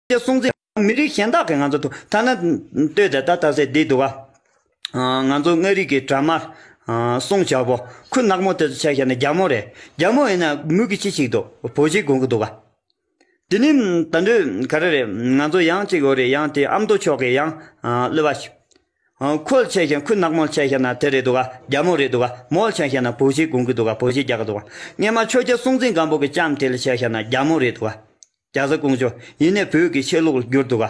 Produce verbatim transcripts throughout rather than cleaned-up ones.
ཆོས་རྒྱལ་སྲོང་བཙན། མི་རིགས་གཞན་དག་གི་ང་ཚོ་ཐུག་ཐ་ན་ལྟོས་དེ་ད་ད་ཟེར་བསྡད་འདུག་ག་ང་ཚོ་མངའ་རིས་ཀྱི་གྲྭ་དམར། སྲུང་བྱ་བོ། ཁུ་ནག་མོ་དེ་ཚོ་ཆ་བཞག་ན་རྒྱ་མོ་རེད། རྒྱ་མོ་ཡིན་ན་མུ་གི་ཅི་ཞིག་འདུག་བོད་གཞས་གོན་གི་འདུག་ག་དེ་ནི་ད་འདོད་ག་རེ་རེད། ང་ཚོ་ཡང་གཅིག་ཡོད་རེད། ཡང་དེ་ཨ་མདོ་ཕྱོགས་ཀྱི་ཡང་གླུ་བ་ཞིག་ཁོ་ལ་ཆ་བཞག་ཁུ་ནག་མོ་ལ་ཆ་བཞག་ན་དེ་རེད་འདུག་ག་རྒྱ་མོ་རེད་འདུག་ག་མོ་ལ་ཆ་བཞག་ན་བོད་གཞས་གོན་གི་འདུག་ག་བོད་གཞས་རྒྱག་གི་འདུག་ག་སྔས་མ་ཆོས་རྒྱལ་སྲོང་བཙན་སྒམ་པོ་གི་ལྕམ་དེ་ལ་ཆ་བཞག་ན་རྒྱ་མོ་རེད་འདུག་ག་རྒྱ་བཟའ་ཀོང་ཇོ་ཡིན་ནའི་བོད་ཀྱི་ཆོས་ལུགས་ལ་བསྒྱུར་འདུག་ག་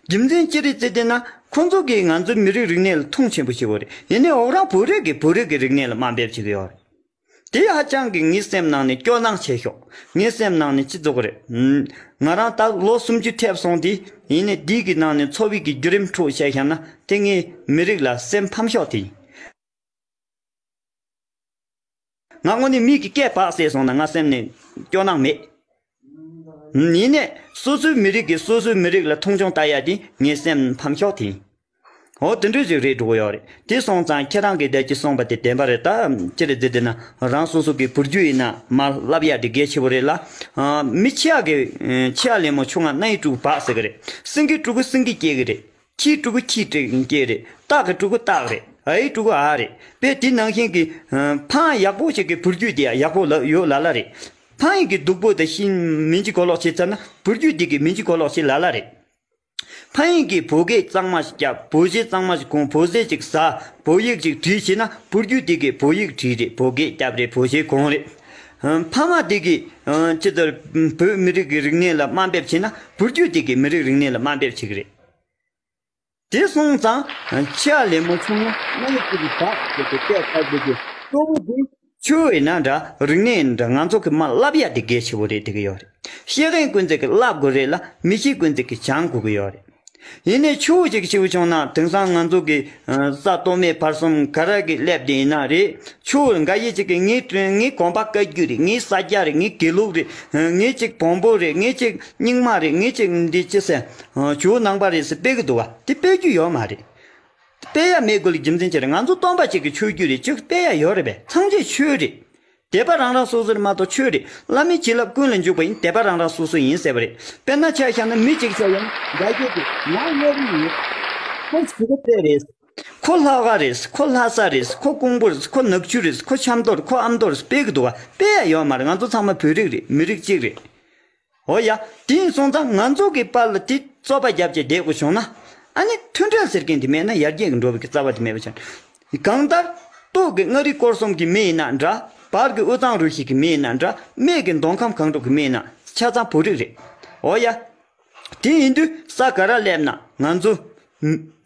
རྒྱུ་མཚན་ཅི་རེད་ཟེར་བསྡད་ན། ཁོ་ཚོ་གིས་ང་ཚོའི་མི་རིགས་རིག་གནས་ལ་མཐོང་ཆེན་པོ་བྱེད་དགོས་རེད། ཡིན་ནའི་འོ་རང་བོད་རིགས་ཀྱིས་བོད་རིགས་ཀྱི་རིག་གནས་ལ་དམའ་འབེབས་བྱེད་ཀྱི་ཡོད་རེད། དེ་ཧ་ཅང་གི་ངའི་སེམས་ནང་ནས་སྐྱོ་སྣང་ཆེ་ཤོས། ངའི་སེམས་ནང་ནས་ཅི་ཟེར་དགོས་རེད། ང་རང་ད་ལོ་སུམ་ཅུ་ཐེབས་སོང་དེ། ཡིན་ནའི་འདི་གི་ནང་ནས་འཚོ་བའི་གི་བརྒྱུད་རིམ་ཁྲོད་བཤད་བཞག་ན་དེ་ངའི་མི་རིགས་ལ་སེམས་ཕམ་ཤོས་དེ་ཡིན། ང་དངོས་གནས་མི་གི་སྐད་བག་ཟེར་སོང་ན་ང་སེམས་ནས་སྐྱོ་སྣང་མེད། ཡིན་ནའི་སོ་སོའི་མི་རིགས་ཀྱིས་སོ་སོའི་མི་རིགས་ལ་མཐོང་ཆུང་ལྟ་ཡ་དེ་ངའི་སེམས་ཕམ་ཤོས་དེ་ཡིན། འོ་དེ་འདྲ་ཞིག་རེད་འགྲོ་གི་ཡོད་རེད། དེ་སོང་ཙང་ཁྱེད་རང་གིས་འདི་ཅི་གསུངས་པ་དེ་བདེན་པ་རེད། ད་ཅི་རེད་ཟེར་བསྡད་ན་རང་སོ་སོ་གི་བུ་རྒྱུད་ཡིན་ན་མར་བསླབ་ཡ་དེ་གལ་ཆེ་བོ་རེད་ལ། མི་ཕྱི་ཡ་གི་ཕྱི་ཡ་ལེབ་མོ་ཆུང་ང་སྣ་ཡི་ཕྲུ་གུ་བག་ཟེར་གི་རེད། སེང་གེ་ཕྲུ་གུ་སེང་གེ་སྐྱེ་གི་རེད། ཁྱིའི་ཕྲུ་གུ་ཁྱི་སྐྱེ་གི་རེད། སྟག་གི་ཕྲུ་གུ་སྟག་རེད། འ་ཡི་ཕྲུ་གུ་འ་རེད། དཔེ་དེ་ནང་བཞིན་གྱི་ཕ་མ་ཡག་པོ་ཞིག་གི་བུ་རྒྱུད་དེ་ཡག་པོ་ལ་ཡོད་ལ་ལ་རེད། ཕ་མ་གི་སྡུག་པོ་དེ་ཤི་མི་འཇིགས་གོ་ལོག་བྱེད་ཚར་ན་བུ་རྒྱུད་དེ་གི་མི་འཇིགས་གོ་ལོག་བྱེད་ལ་ལ་རེད། ཕ་མ་གིས་བོད་སྐད་གཙང་མ་ཞིག་རྒྱབ། བོད་གཞས་གཙང་མ་ཞིག་གོན། བོད་ཟས་ཅིག་ཟ། བོད་ཡིག་ཅིག་བྲིས་བྱས་ན་བུ་རྒྱུད་དེ་གིས་བོད་ཡིག་བྲིས་རེད། བོད་སྐད་རྒྱབ་རེད། བོད་གཞས་གོན་རེད། ཕ་མ་དེ་གིས་ཅི་ལྟར་བོད་མི་རིགས་ཀྱི་རིག་གནས་ལ་དམའ་འབེབས་བྱས་ན་བུ་རྒྱུད་དེ་གིས་མི་རིགས་རིག་གནས་ལ་དམའ་འབེབས་བྱེད་ཀྱི་རེད། དེ་སོང་ཙང་ཕྱི་ཡ་ལེབ་མོ་ཆུང་ངུ་སྣ་ཡི་ཕྲུ་གུ་བག་ཟེར་ཏེ་སྐད་བཏགས་པའི་གཙོ་བོ་དེ། ཆོས་ཡིན་ན་འདྲ་རིག་གནས་ཡིན་ན་འདྲ་ང་ཚོ་གི་མར་བསླབ་ཡ་དེ་གལ་ཆེ་བོ་རེད་བསྡད་ཀྱི་ཡོད་རེད། ཤེས་མཁན་ཀུན་ཚོད་ཀྱིས་བསླབ་དགོས་རེད་ལ་མི་ཤེས་ཀུན་ཚོད་ཀྱིས་སྦྱང་དགོས་ཀྱི་ཡོད་རེད། ཡིན་ནའི་ཆུ་བོ་ཅིག་ཤི་བོ་བྱུང་ན་དེང་སང་ང་ཚོ་གི་ས་སྟོད་སྨད་བར་གསུམ་ག་ར་གི་སླེབས་དེ་ཡིན་ན་རེད། ཆུ་བོ་འགའ་ཡི་ཅིག་གི་ངའི་ངའི་གོམ་པ་བཀའ་བརྒྱུད་རེད། ངའི་ས་སྐྱ་རེད། ངའི་དགེ་ལུགས་རེད། ངའི་ཅིག་བོན་པོ་རེད། ངའི་ཅིག་རྙིང་མ་རེད། ངའི་ཅིག་འདི་ཅི་ཟེར་ཇོ་བོ་ནང་པ་རེད་ཟེར་སྤེལ་གི་འདུག་བ། དེ་སྤེལ་རྒྱུ་ཡོད་མ་རེད། སྤེལ་ཡ་མེད་དགོས་ལ་རྒྱུ་མཚན་ཅི་རེད། ང་ཚོ་སྟོན་པ་གཅིག་གི་ཆོས་བརྒྱུད་རེད། ཅིག་སྤེལ་ཡ་ཡོད་རེད་པས། ཚང་མ་ཆོས་རེད། དད་པ་རང་རང་སོ་སོ་རེད་མ་གཏོགས་ཆོས་རེད། བླ་མའི་བྱིན་རླབས་ཀུན་ལ་འཇུག་པ་ཡིན། དད་པ་རང་རང་སོ་སོ་ཡིན་ཟེར་བ་རེད། དཔེར་ན་ཆ་བཞག་ན་མི་གཅིག་ཆ་ཡང་འགའ་ཤས་ཀྱིས་ང་མངའ་རིས་ཡིན། ཁོ་ཞི་ཁ་རྩེ་རེད། ཁོ་ལྷ་ཁ་རེད། ཁོ་ལྷ་ས་རེད། ཁོ་ཀོང་པོ་རེད། ཁོ་ནག་ཆུ་རེད། ཁོ་ཆབ་མདོ་རེད། ཁོ་ཨ་མདོ་རེད། སྤེལ་གི་འདུག་བ། སྤེལ་ཡ་ཡོད་མ་རེད། ང་ཚོ་ཚང་མ་བོད་རིགས་རེད། མི་རིགས་གཅིག་རེད། འོ་ཡ། དེ་ཡིན་སོང་ཙང་ང་ཚོ་གི་བར་ལ་དེ་རྩོད་པ་རྒྱབ་བྱས་བསྡད་དགོས་བྱུང་ན། ཨ་ནི་མཐུན་སྒྲིལ་ཟེར་མཁན་དེ་མེད་ན་ཡར་རྒྱས་ཀྱི་འགྲོ་བའི་གི་རྩ་བ་དེ་མེད་པ་ཆགས། གང་ལྟར་སྟོད་ཀྱི་མངའ་རིས་སྐོར་གསུམ་གྱི་མི་ཡིན་ན་འདྲ། བར་གྱི་དབུས་གཙང་རུ་བཞི་གི་མི་ཡིན་ན་འདྲ། སྨད་ཀྱི་མདོ་ཁམས་སྒང་དྲུག་གི་མི་ཡིན་ན་ཆ་ཚང་བོད་རིགས་རེད། འོ་ཡ། དེ་ཡིན་དུས་ས་ག་ར་སླེབས་ན་ང་ཚོ་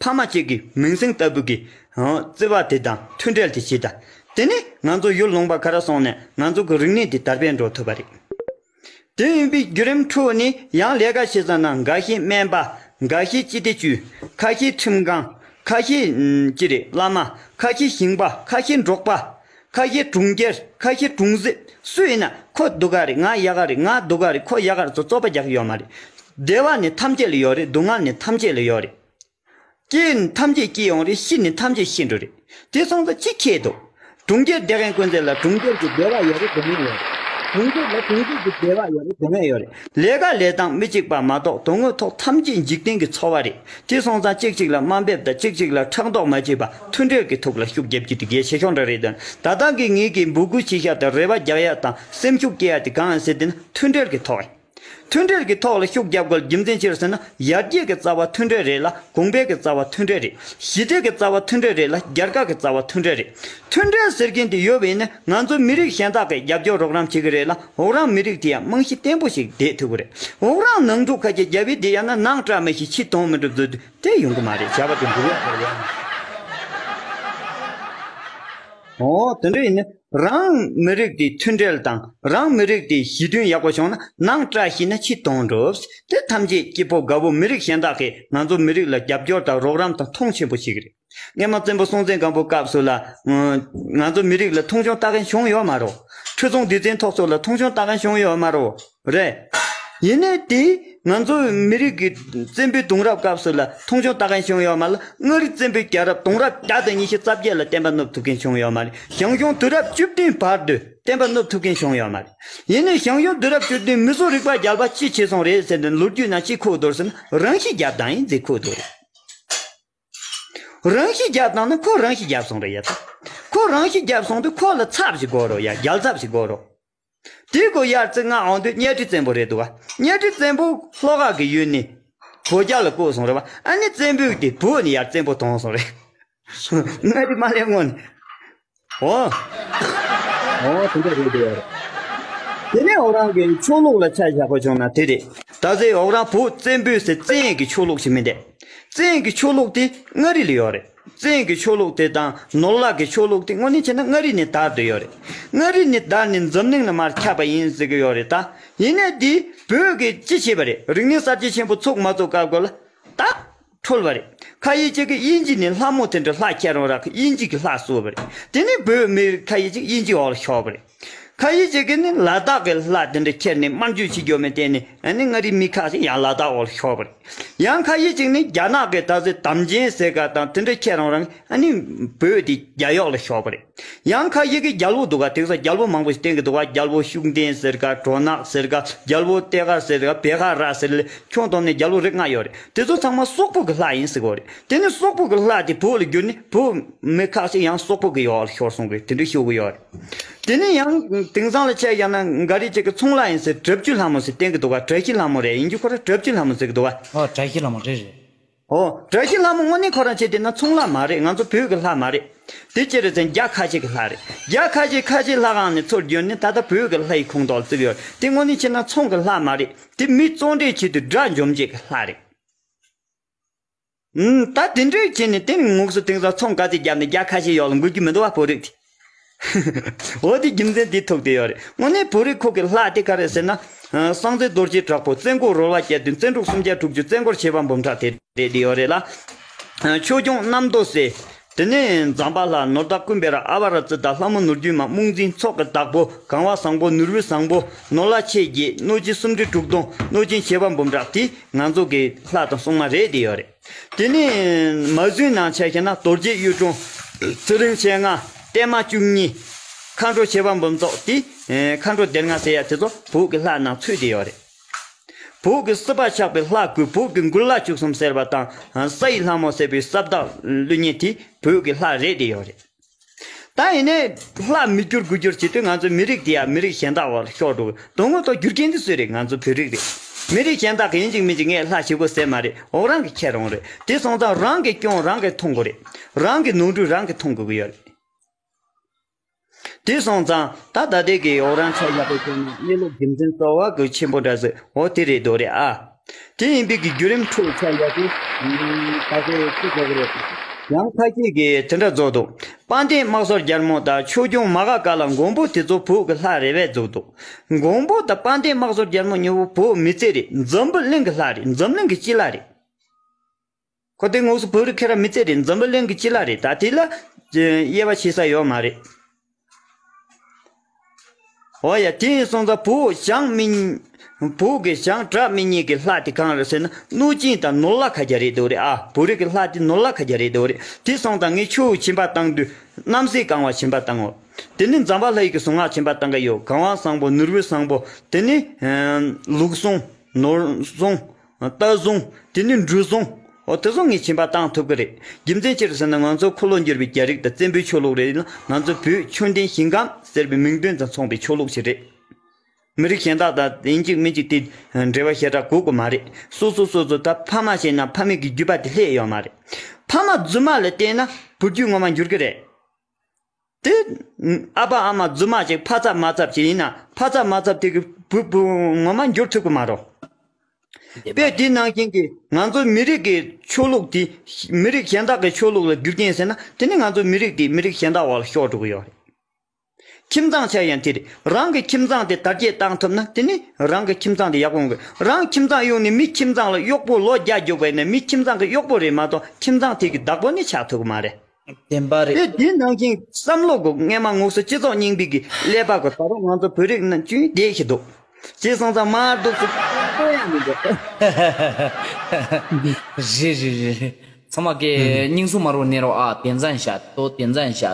ཕ་མ་གཅིག་གི་མིང་སྲིང་ལྟ་བུ་གི་བརྩེ་བ་དེ་དང་མཐུན་སྒྲིལ་དེ་བྱེད་དང་། དེ་ནི་ང་ཚོ་ཡུལ་ལུང་པ་ག་ར་སོང་ནས་ང་ཚོ་གི་རིག་གནས་དེ་དར་སྤེལ་འགྲོ་ཐུབ་པ་རེད། དེ་ཡིན་པའི་བརྒྱུད་རིམ་ཁྲོད་ནས་ཡང་ལས་ཀ་བྱེད་ས་ན་འགའ་ཤས་སྨན་པ། འགའ་ཤས་སྤྱི་བདེ་ཅུས། ཁ་ཤས་ཁྲིམས་ཁང་། ཁ་ཤས་ཅི་རེད་བླ་མ། ཁ་ཤས་ཞིང་པ། ཁ་ཤས་འབྲོག་པ། ཁ་ཤས་གྲོང་ཁྱེར། ཁ་ཤས་གྲོང་གསེབ། སུ་ཡིན་ན་ཁོ་སྡུག་ག་རེད། ང་ཡག་ག་རེད། ང་སྡུག་ག་རེད། ཁོ་ཡག་ག་རེད་ཚོ་རྩོད་པ་རྒྱག་གི་ཡོད་མ་རེད། བདེ་བ་ནི་ཐམས་ཅད་ལ་ཡོད་རེད། སྡུག་བསྔལ་ནི་ཐམས་ཅད་ལ་ཡོད་རེད། སྐྱེ་ནི་ཐམས་ཅད་སྐྱེ་ཡོང་རེད། ཤི་ནི་ཐམས་ཅད་ཤི་འགྲོ་རེད། དེ་སོང་ཙང་ཅི་ཁྱད་འདུག་གྲོང་ཁྱེར་བསྡད་མཁན་ཀུན་ཚོད་ལ་གྲོང་ཁྱེར་གྱི་བདེ་བ་ཡོད་རེད། སྡུག་བསྔལ་ཡོད་རེད། གྲོང་ཁྱེར་ལ་གྲོང་ཁྱེར་གྱི་བདེ་བ་ཡོད་རེད། སྡུག་བསྔལ་ཡོད་རེད། ལས་ཀ་ལས་སྟངས་མི་གཅིག་པ་མ་གཏོགས་དོན་དངོས་ཐོག་ཐམས་ཅད་འཇིག་རྟེན་གྱི་འཚོ་བ་རེད། དེ་སོང་ཙང་གཅིག་གཅིག་ལ་དམའ་འབེབས་དང་གཅིག་གཅིག་ལ་ཕྲག་དོག་མ་བྱེད་པ་མཐུན་སྒྲིལ་གྱི་ཐོག་ལ་ཤུགས་རྒྱབ་རྒྱུ་དེ་གལ་ཆེ་ཤོས་འདྲ་རེད་དང་། ད་ལྟ་གི་ངེད་ཀྱིས་འབོད་སྐུལ་བྱེད་ཤག་དང་རེ་བ་རྒྱག་ཡག་དང་སེམས་ཤུགས་སྐྱེ་ཡག་དེ་གང་ཡིན་ཟེར་དེ་ན་མཐུན་སྒྲིལ་གྱི་ཐོག་ཡིན། མཐུན་སྒྲིལ་གྱི་ཐོག་ལ་ཤུགས་རྒྱབ་དགོས་རྒྱུ་མཚན་ཅི་རེད་ཟེར་ན། ཡར་རྒྱས་ཀྱི་རྩ་བ་མཐུན་སྒྲིལ་རེད་ལ་གོང་འཕེལ་གྱི་རྩ་བ་མཐུན་སྒྲིལ་རེད། ཞི་བདེ་གི་རྩ་བ་མཐུན་སྒྲིལ་རེད་ལ་རྒྱལ་ཁ་གི་རྩ་བ་མཐུན་སྒྲིལ་རེད། མཐུན་སྒྲིལ་ཟེར་མཁན་དེ་ཡོད་པ་ཡིན་ན་ང་ཚོ་མི་རིགས་གཞན་དག་གིས་རྒྱབ་སྐྱོར་རོགས་རམ་བྱེད་ཀྱི་རེད་ལ་འོག་རང་མི་རིགས་དེ་ཡང་རྨང་གཞི་བརྟན་པོ་ཞིག་བསྡད་ཐུབ་ཀྱི་རེད། འོག་རང་ནང་འཁྲུག་ཁ་ཤས་རྒྱབ་པའི་དེ་ཡང་ན་ནང་བཀྲ་མ་ཤིས་ཕྱི་དོན་མི་འགྲུབ་ཚུལ་དེ་ཡོང་གི་མ་རེད། བྱ་བ་དེ་འགྲུབ་ཡག་ཡོད་ཡང་། འོ་དེ་འདྲ་ཡིན་ན། རང་མི་རིགས་དེ་མཐུན་སྒྲིལ་དང་རང་མི་རིགས་དེ་ཞི་མཐུན་ཡག་པོ་བྱུང་ན་ནང་བཀྲ་ཤིས་ན་ཕྱི་དོན་འགྲུབ། དེ་ཐམས་ཅད་སྐྱིད་པོ་དགའ་པོ་མི་རིགས་གཞན་དག་གིས་ང་ཚོ་མི་རིགས་ལ་རྒྱབ་སྐྱོར་དང་རོགས་རམ་དང་མཐོང་ཆེན་པོ་བྱེད་ཀྱི་རེད། སྔོན་མ་བཙན་པོ་སྲོང་བཙན་སྒམ་པོའི་སྐབས་སུ་ལ་ང་ཚོ་མི་རིགས་ལ་མཐོང་ཆུང་ལྟ་མཁན་བྱུང་ཡོད་མ་རེད། ཁྲི་སྲོང་ལྡེ་བཙན་ཐོག་སོགས་ལ་མཐོང་ཆུང་ལྟ་མཁན་བྱུང་ཡོད་མ་རེད། རེད། ཡིན་ནའི་དེ་ང་ཚོ་མི་རིགས་ཀྱི་བཙན་པོའི་གདུང་རབས་སྐབས་སུ་ལ་མཐོང་ཆུང་ལྟ་མཁན་བྱུང་ཡོད་མ་རེད། མངའ་རིས་བཙན་པོའི་རྒྱལ་རབས་གདུང་རབས་བརྒྱ་དང་ཉི་ཤུ་རྩ་བརྒྱད་ལ་བསྟན་པ་བསྣུབ་ཐུབ་མཁན་བྱུང་ཡོད་མ་རེད། ཞང་ཞུང་དུས་རབས་བཅུ་བདུན་བར་དུ་བསྟན་པ་བསྣུབ་ཐུབ་མཁན་བྱུང་ཡོད་མ་རེད། ཡིན་ནའི་ཞང་ཞུང་དུས་རབས་བཅུ་བདུན་མི་སོ་རིག་པ་རྒྱལ་པ་ཅི་བྱས་སོང་རེད་ཟེར་ནས་ལོ་རྒྱུས་ནང་ཅི་འཁོད་འདུག་ཟེར་ན། རང་ཤི་རྒྱབ་སྟངས་ཡིན་ཟེར་འཁོད་འདུག་རེད། རང་ཤི་རྒྱབ་སྟངས་ནི་ཁོ་རང་ཤི་རྒྱབ་སོང་རེད་ཡ། ད་ཁོ་རང་ཤི་རྒྱབ་སོང་དུས་ཁོ་ལ་ཚབ་ཞིག་དགོས་རོགས་ཡ། རྒྱལ་ཚབ་ཞིག་དགོས་རོགས། དེའི་སྐོར་ཡར་བརྩི་ང་འོང་དུས་གཉའ་ཁྲི་བཙན་པོ་རེད་འདུག་བ། གཉའ་ཁྲི་བཙན་པོ་ལྷོ་ཁ་གི་ཡུལ་ནས་བོད་རྒྱལ་ལ་བསྐོས་སོང་རེད་བ། ཨ་ནི་བཙན་པོས་དེ་བོད་ནས་ཡར་བཙན་པོ་ཐོན་སོང་རེད། མངའ་རིས་མ་སླེབས་སྔོན་ནས། འོ། འོ་དེ་འདྲ་རེད་འདུག་བ། དེ་ནས་འོ་རང་གི་ཆོས་ལུགས་ལ་ཆ་བཞག་པ་བྱུང་ན་དེ་རེད། ད་ཟེར་འོ་རང་བོད་བཙན་པོས་ཟེར་བཙན་གྱི་ཆོས་ལུགས་ཤིག་མིན་ཏེ། བཙན་གྱི་ཆོས་ལུགས་དེ་མངའ་རིས་ལ་ཡོད་རེད། བཙན་གྱི་ཆོས་ལུགས་དེ་དང་ནོར་བརླག་གི་ཆོས་ལུགས་དེ་དངོས་གནས་བྱས་ན་མངའ་རིས་ནས་དར་བསྡད་ཡོད་རེད། མངའ་རིས་ནས་དར་ནས་འཛམ་གླིང་ལ་མར་ཁྱབ་པ་ཡིན་ཟེར་གྱི་ཡོད་རེད་ད། ཡིན་ནའི་དེ་བོད་ཀྱིས་ཅི་བྱས་པ་རེད། རིག་གནས་གསར་བརྗེ་ཆེན་པོ་ཚུགས་མ་ཚུགས་སྐབས་ཀྱི་ལ་ད་འཁྲུལ་བ་རེད། ཁ་ཤས་ཅིག་གིས་དབྱིན་ཇི་ནས་ལྷ་མོ་དེ་འདྲ་ལྷ་ཁྱེར་རང་རག་གི་དབྱིན་ཇི་གི་ལྷ་གསོལ་བ་རེད། དེ་ནས་བོད་མི་ཁ་ཤས་ཅིག་དབྱིན་ཇི་འོག་ལ་ཤོར་བ་རེད། ཁ་ཤས་ཅིག་གིས་ནི་ལ་དྭགས་ཀྱི་ལྷ་དེ་འདྲ་ཁྱེར་ནས་དམར་མཆོད་བྱེད་རྒྱུ་མེད་བསྟན་ནས་ཨ་ནི་མངའ་རིས་མི་ཁ་ཤས་ཡང་ལ་དྭགས་འོག་ལ་ཤོར་བ་རེད། ཡང་ཁ་ཤས་ཅིག་ནི་རྒྱ་ནག་གི་ད་གཟོད་དམ་ཅན་ཟེར་ག་དང་དེ་འདྲ་ཁྱེར་རང་རང་ཨ་ནི་བོད་དེ་རྒྱ་གཡོག་ལ་ཤོར་བ་རེད། ཡང་ཁ་ཤས་ཀྱིས་རྒྱལ་པོ་འདུག་ག་དེང་སང་རྒྱལ་པོ་མང་པོ་ཞིག་བསྟེན་གི་འདུག་ག་རྒྱལ་པོ་ཤུགས་ལྡན་ཟེར་ག་གྲོ་ནག་ཟེར་ག་རྒྱལ་པོ་ཏེ་ཀ་ཟེར་ག་བེ་ཀ་ར་ཟེར་ལ་ཁྱོན་བསྡོམས་ནས་རྒྱལ་པོ་རིགས་ལྔ་ཡོད་རེད། དེ་ཚོ་ཚང་མ་སོག་པོ་གི་ལྷ་ཡིན་ཟེར་གི་ཡོད་རེད། དེ་ནི་སོག་པོ་གི་ལྷ་དེ་བོད་ལ་བསྒྱུར་ནས་བོད་མི་ཁ་ཤས་ཡང་སོག་པོ་གི་ཡོག་ལ་ཤོར་སོང་གི་དེ་འདྲ་ཤོར་གི་ཡོད་རེད། དེ་ནས་ཡང་དེང་སང་ལ་ཆ་བཞག་ན་འགའ་རེ་ཅིག་གིས་ཚོང་ལྷ་ཡིན་ཟེར་གྲྭ་བཞི་ལྷ་མོ་ཟེར་བསྟེན་གི་འདུག་ག་བཀྲ་ཤིས་ལྷ་མོ་རེད། ཡིན་རྒྱུ་ཁོ་རང་གྲྭ་བཞི་ལྷ་མོ་ཟེར་གི་འདུག་ག་ཨོ་བཀྲ་ཤིས་ལྷ་མོ་རེད་རེད། ཨོ་བཀྲ་ཤིས་ལྷ་མོ་དངོས་གནས་ཁོ་རང་བྱས་བསྡད་ན་ཚོང་ལྷ་མ་རེད། ང་ཚོ་བོད་ཀྱི་ལྷ་མ་རེད། དེ་ཅི་རེད་ཟེར་ན་རྒྱ་ཁ་ཆེ་གི་ལྷ་རེད། རྒྱ་ཁ་ཆེ་ཁ་ཆེ་ལྷ་ཁང་ནས་ཚུར་བསྒྱུར་ནས་ད་ལྟ་བོད་ཀྱི་ལྷ་ཡི་ཁོངས་གཏོགས་ལ་བརྩི་གི་ཡོད་རེད། དེ་དངོས་གནས་བྱས་ན་ཚོང་གི་ལྷ་མ་རེད། དེ་མི་བཙོང་འདྲེན་ཆེད་དུ་དགྲ་འཇོམས་བྱེད་ཀྱི་ལྷ་རེད། ཨུམ། ད་དེ་འདྲའི་བྱས་ནས་དེ་ནི་ངོགས་སུ་དེང་སང་ཚོང་ག་ཚད་བརྒྱབ་ནས་རྒྱ་ཁ་ཤས་ཡོག་ལ་འགུལ་རྒྱུ་མི་འདུག་བ་བོད་རིགས་དེ། འོ་དེ་རྒྱུ་མཚན་དེ་ཐུག་བསྡད་ཡོད་རེད། དངོས་གནས་བོད་རིགས་ཁོག་གི་ལྷ་དེ་ག་རེ་ཟེར་ན། ཨ་སངས་རྒྱས་རྡོ་རྗེ་དྲག་པོ་བཙན་མགོ་རོལ་བ་བརྒྱད་བདུན་བཙན་དྲུག་སུམ་བརྒྱ་དྲུག་ཅུ་བཙན་མགོར་བྱེད་པ་འབུམ་ཕྲག་དེ་རེད་བསྡད་ཡོད་རེད་ལ། ཨ་ཆོས་སྐྱོང་རྣམ་ཐོས་སྲས། དེ་ནས་ཛམ་བྷ་ལ་ནོར་བདག་ཀུན་བེ་ར་ཨ་བ་ར་ཙི་ཏ་ལྷ་མོ་ནོར་རྒྱུན་མ་སྨུག་འཛིན་ཚོགས་ཀྱི་བདག་པོ་གང་བ་བཟང་པོ་ནོར་བུ་བཟང་པོ་ནོར་ལྷ་མཆེད་བརྒྱད་གནོད་སྦྱིན་སུམ་ཁྲི་དྲུག་སྟོང་གནོད་སྦྱིན་བྱེད་པ་འབུམ་ཕྲག་དེ་ང་ཚོ་གི་ལྷ་དང་སྲུང་མ་རེད་བསྡད་ཡོད་རེད། དེ་ནས་མ་བཟོའི་ནང་ཆ་བཞག་ན་རྡོ་རྗེ་གཡུ་སྒྲོན། ཚེ་རིང་མཆེད་ལྔ། བརྟན་མ་བཅུ་གཉིས། མཁའ་འགྲོ་བྱེད་པ་འབུམ་ཚོགས་དེ། མཁའ་འགྲོ་སྡེ་ལྔ་ཟེར་ཡ་དེ་ཚོ་བོད་ཀྱི་ལྷ་ནང་ཚུད་བསྡད་ཡོད་རེད། བོད་ཀྱི་སྲིད་པ་ཆགས་པའི་ལྷ་དགུ་བོད་ཀྱི་མགུར་ལྷ་བཅུ་གསུམ་ཟེར་བ་དང་ས་ཡི་ལྷ་མོ་ཟེར་བའི་ས་བདག་ཀླུ་གཉན་དེ་བོད་ཀྱི་ལྷ་རེད་བསྡད་ཡོད་རེད། ད་ཡིན་ནའི་ལྷ་མི་བསྒྱུར་དགུ་བསྒྱུར་བྱེད་དུས་ང་ཚོ་མི་རིགས་དེ་ཡང་མི་རིགས་གཞན་དག་བར་ཤོར་འགྲོ་གི་དོན་དངོས་ཐོག་བསྒྱུར་མཁན་དེ་སུ་རེད། ང་ཚོ་བོད་རིགས་རེད། མི་རིགས་གཞན་དག་གིས་ཡིན་གཅིག་མིན་གཅིག་ངས་ལྷ་བྱེད་དགོས་ཟེར་མ་རེད། འོ་རང་གིས་ཁྱེར་རང་རེད། དེ་སོང་ཙང་རང་གི་སྐྱོན་རང་གིས་མཐོང་དགོས་རེད། རང་གི་ནོར་འཁྲུལ་རང་གིས་མཐོང་དགོས་ཀྱི་ཡོད་རེད། དེ་སོང་ཙང་ད་ད་ལྟའི་གི་འོ་རང་ཆ་བཞག་པའི་ཐོག་ནས་གནས་ལུགས་རྒྱུ་མཚན་རྩ་བ་གི་ཆེན་པོ་འདྲ་ཟེར་འོ་དེ་རེད་འདུག་རེད་ཨ། དེ་ཡིན་པའི་གི་བརྒྱུད་རིམ་ཁྲོད་ཆ་བཞག་དུས་ད་གའི་ཅི་བཟོ་གི་རེད། ཡང་ཁ་ཤས་ཀྱིས་དེ་འདྲ་བཟོ་འདུག་དཔལ་ལྡན་དམག་ཟོར་རྒྱལ་མོ་དང་ཆོས་སྐྱོང་མ་ག་ག་ལ་མགོན་པོ་དེ་ཚོ་བོད་ཀྱི་ལྷ་རེད་པས་བཟོ་འདུག་མགོན་པོ་དང་དཔལ་ལྡན་དམག་ཟོར་རྒྱལ་མོ་གཉིས་པོ་བོད་མི་རྩེ་རེད། འཛམ་བུ་གླིང་གི་ལྷ་རེད། འཛམ་གླིང་གི་སྤྱི་ལྷ་རེད། ཁོ་དེ་དངོས་སུ་བོད་རིགས་ཁེ་ར་མི་རྩེ་རེད། འཛམ་བུ་གླིང་གི་སྤྱི་ལྷ་རེད། ད་དེ་ལ་དབྱེ་བ་ཕྱེ་ས་ཡོད་མ་རེད། འོ་ཡ་དེ་ཡིན་སོང་ཙང་བོད་ཞང་མི་བོད་ཀྱི་ཞང་བྲག་མི་གཉིས་ཀྱི་ལྷ་དེ་གང་རེད་ཟེར་ན་གནོད་སྦྱིན་དང་ནོར་ལྷ་ཁ་རྒྱ་རེད་འདུག་རེད་ཨ། བོད་རིགས་ཀྱི་ལྷ་དེ་ནོར་ལྷ་ཁ་རྒྱ་རེད་འདུག་རེད། དེ་སོང་ཙང་ངས་ཆུ་བོ་སྦྱིན་པ་བཏང་དུས་རྣམ་སྲས་གང་བ་སྦྱིན་པ་བཏང་ངོ་། དེ་ནི་ཛམ་བྷ་ལ་ཡི་གི་གཟུངས་སྔགས་སྦྱིན་པ་བཏང་གི་ཡོད། གང་བ་བཟང་པོ་ནོར་བུ་བཟང་པོ་དེ་ནི་ལུག་གཟུངས། ནོར་གཟུངས། རྟ་གཟུངས། དེ་ནི་འབྲུ་གཟུངས། འོ་དེ་ཚོ་ངས་སྦྱིན་པ་བཏང་ཐུབ་ཀྱི་རེད། རྒྱུ་མཚན་ཅི་རེད་ཟེར་ན་ང་ཚོ་འཁོར་ལོ་སྒྱུར་བའི་རྒྱལ་རིགས་དང་བཙན་པོའི་ཆོས་ལུགས་རེད་ལ་ང་ཚོ་བོད་ཆོས་ལྡན་ཞིང་ཁམས་ཟེར་བའི་མིང་དོན་དང་མཚུངས་པའི་ཆོས་ལུགས་ཤིག་རེད། མི་རིགས་གཞན་དག་དང་ཡིན་གཅིག་མིན་གཅིག་དེ་འབྲེལ་བ་ཞེ་དྲག་དགོས་ཀྱི་མ་རེད། སོ་སོ་སོ་སོ་ད་ཕ་མ་བྱས་ན་ཕ་མེས་ཀྱི་རྒྱུད་པ་དེ་སླེབས་ཡོད་མ་རེད། ཕ་མ་རྫུན་མ་ལ་བརྟེན་ན་བུ་རྒྱུད་ངོ་མ་འགྱུར་གྱི་རེད། དེ། ཨ་ཕ་ཨ་མ་རྫུན་མ་ཅིག་ཕ་ཚབ་མ་ཚབ་ཅིག་ཡིན་ན་ཕ་ཚབ་མ་ཚབ་དེ་གི་བུ་བུ་ངོ་མ་འགྱུར་ཐུབ་ཀྱི་མ་རེད། དཔེ་དེ་ནང་བཞིན་གྱི་ང་ཚོ་མི་རིགས་ཀྱི་ཆོས་ལུགས་དེ་མི་རིགས་གཞན་དག་གི་ཆོས་ལུགས་ལ་བསྒྱུར་མཁན་ཟེར་ན་དེ་ནི་ང་ཚོ་མི་རིགས་དེ་མི་རིགས་གཞན་དག་འོག་ལ་ཤོར་འགྲོ་གི་ཡོད་རེད། ཁྱིམ་ཚང་ཆ་ཡང་དེ་རེད། རང་གི་ཁྱིམ་ཚང་དེ་དར་རྒྱས་བཏང་ཐུབ་ན་དེ་ནི་རང་གི་ཁྱིམ་ཚང་དེ་ཡག་པོ་ཡོང་གི། རང་ཁྱིམ་ཚང་གཡུགས་ནས་མི་ཁྱིམ་ཚང་ལ་གཡོག་པོ་ལོ་བརྒྱ་རྒྱུག་པ་ཡིན་ན་མི་ཁྱིམ་ཚང་གི་གཡོག་པོ་རེད་མ་གཏོགས་ཁྱིམ་ཚང་དེ་གི་བདག་པོ་ནི་ཆགས་ཐུབ་ཀྱི་མ་རེད། བདེན་པ་རེད། དེ་དེ་ནང་བཞིན་བསམ་བློ་གི་སྔས་མ་ངོགས་སུ་སྤྱི་ཚོགས་རྙིང་པའི་གི་ཀླད་པ་གི་ད་རུང་ང་ཚོ་བོད་རིགས་ནང་ཅུང་བསྡད་ཤི་འདུག་ཅེས་སོང་ཙང་མར་འདུག་སུ། རེད་རེད་རེད། ཚང་མ་གི་སྙིང་སུ་མ་རུ་ནས་རོ། ཨ་དེ་འཛན་ཤ་ཏོ་དེ་འཛན་ཤ།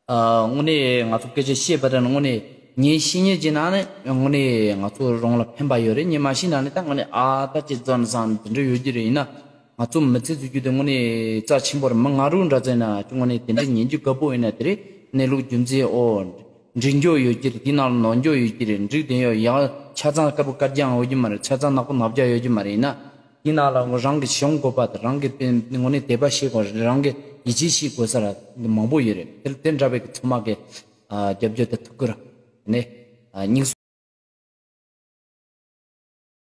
ཨ་དངོས་གནས་ང་ཚོ་སྐད་ཆ་བཤད་པ་དང་དངོས་གནས་ངས་ཤེས་ཉེས་ཀྱི་ནང་ནས་དངོས་གནས་ང་ཚོ་རང་ལ་ཕན་པ་ཡོད་རེད། ངས་མ་ཤེས་ན་ནི་ད་དངོས་གནས་ཨ་ད་ཅི་ཙམ་སང་དེ་འདྲ་ཡོད་ཀྱི་རེད། ཡིན་ན་ང་ཚོ་མི་ཚེ་འཚོ་རྒྱུ་དེ་དངོས་གནས་རྩ་ཆེན་པོ་རེད། མི་ང་རུ་འདྲ་ཚེ་ན་ཅི་དངོས་གནས་དེ་འདྲ་ཉན་རྒྱུ་དགའ་པོ་ཡིན་ན་དེ་རེད། གནས་ལུགས་རྒྱུ་མཚན་ཨོ། འགྲིག་འགྱོ་ཡོད་ཀྱི་རེད། དེ་ནང་ལ་ནོར་འགྱོ་ཡོད་ཀྱི་རེད། འགྲིག་དེ་ཡོད་ཡང་ཆ་ཚང་དཀར་པོ་དཀར་རྐྱང་ཡོད་ཀྱི་མ་རེད། ཆ་ཚང་ནག་པོ་ནག་རྐྱང་ཡོད་ཀྱི་མ་རེད། ཡིན་ན་དེ་ནང་ལ་རང་གི་ཤོང་དགོས་པ་དང་རང་གི་དངོས་གནས་དད་པ་བྱེད་དགོས་རེད། རང་གི་ཡིད་ཆེས་བྱེད་དགོས་ས་ར་མང་པོ་ཡོད་རེད། དེ་དེ་འདྲ་བའི་གི་ཚང་མ་གི་ཨ་རྒྱབ་སྐྱོར་དང་ཐུགས་ཁུར་ནས་ཨ་སྙིང་སུ།